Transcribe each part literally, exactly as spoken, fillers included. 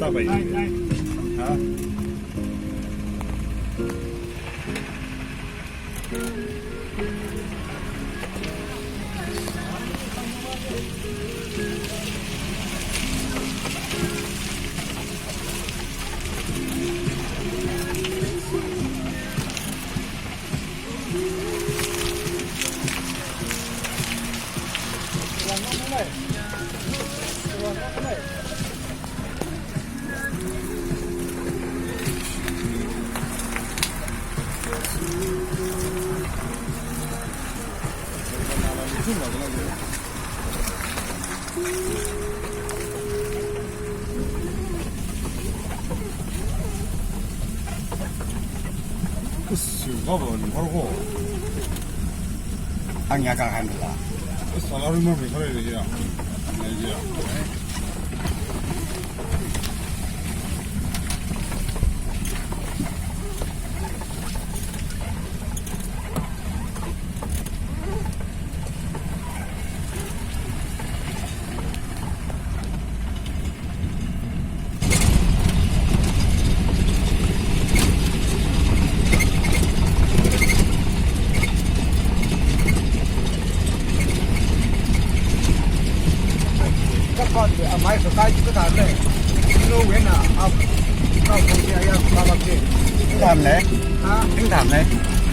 Ha? Ush, baba, ni harko. Ang ya ka handla. Ush, salary mo mi kare ya. Ya. Kapan de amai kakai kathān le. No wena ap. Kau kong sia ya kau ap de. Thingtham le. Ha? Thingtham le.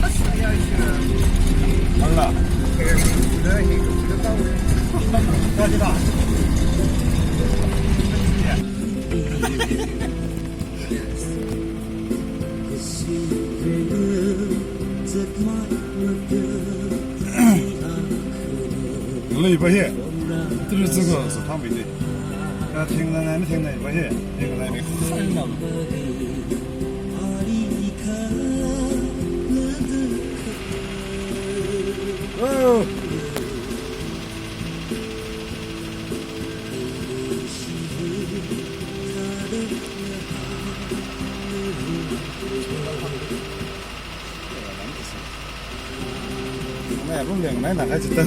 As ya ya. Mala. Eh, sudah ni, sudah tahu. Sudah, sudah. Lei ba he. Tiri zhe ge shi tang bing de. Ya, thing na na, thing na ba he. Thing na ni. Oh. Ngai, room liang nai na kai chita.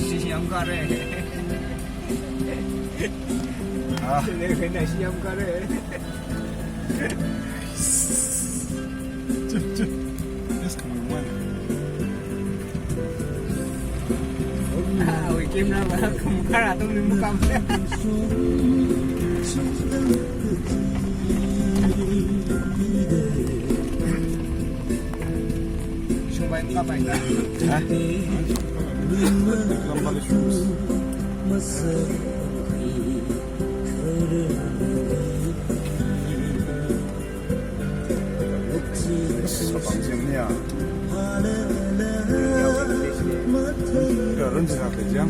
Shi yam kare. Ah. Shi yam kare. Chup, chup. Just come on. Ah, we came now, but come, car, I don't remember come. Shumbai ka bai ka. Ha? Lamba le shoes. Sapang jeng ni ya. Ya, ren jeng ni ya.